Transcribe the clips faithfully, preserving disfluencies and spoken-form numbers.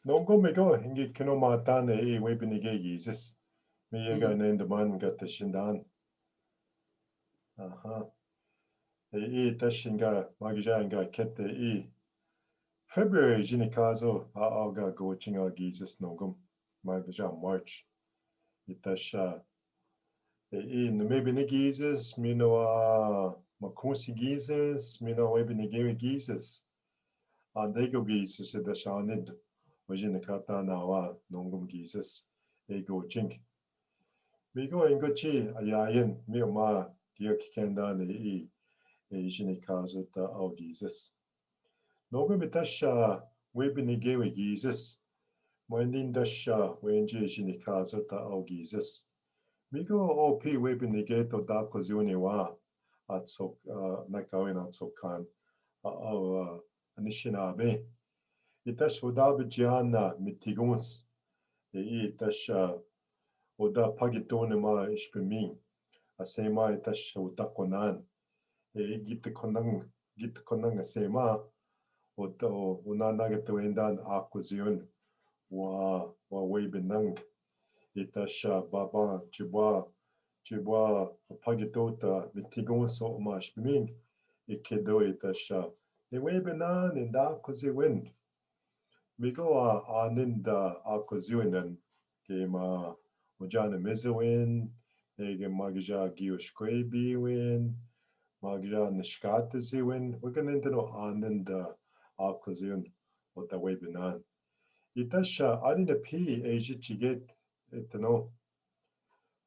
Nongo mi ko, ingi kino matan e i webinige Jesus. Mi yega nendman ga tashindan. Aha. E i tashinga, magja nga kete i. February jini kazo, a, a ga gochinga Jesus nongom. Magja March. I tasha. E i, no mebinige Jesus, mino a, makunsi Jesus, mino webinige Jesus. Andego Jesus, e dasha anid. Wajin kata na wa, nongom Jesus. E goching. Migo ingochi, ayayen, mi ma, dia kikenda ne i, e jini kazo ta au Jesus. Nongom i tasha, webinige we Jesus. Mwendin dasha, wenje jini kazo ta au Jesus. Migo o pi webinige to da kozioni wa. Atsok, a, nakawin atsokan. A, a, a, Anishinaabe. I tasha o da bijiana mitigons. E i tasha o da pagitone ma ishpimi. Asema i tasha o da konan. E i gita konang, gita konang asema. O da, o, o na naga tawendan akozion. Wa, wa webinang. I tasha baba, jibwa, jibwa pagitota, mitigons o ma ishpiming. I kedo i tasha. E webinan, e da koziwen. Migo a, anin da akoziwenan. Ke ma, ojana mezewin, e ke magja gioshkwebiwin, magja nishkataziwin, wakanin tano anin da akoziwen, o da webinan. I tasha, anin da pi, e jichiget, e tano.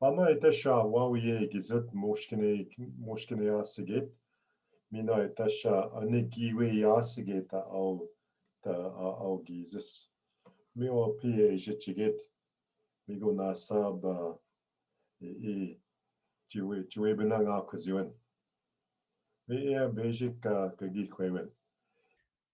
Mama i tasha wawiye gizit moshkine, moshkine ya siget. Mina i tasha ane giwe ya siget ta au, ta a, au gizis. Mi o pi e jichiget. Migo na saba e, e, jiwe, jiwe binang a kuziwen. Mi e bejik ka, ka gi kwewen.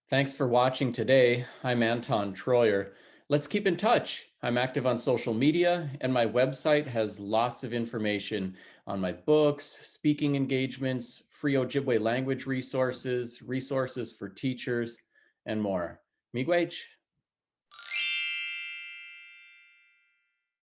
Thanks for watching today. I'm Anton Troyer. Let's keep in touch. I'm active on social media, and my website has lots of information on my books, speaking engagements, free Ojibwe language resources, resources for teachers, and more. Miigwech!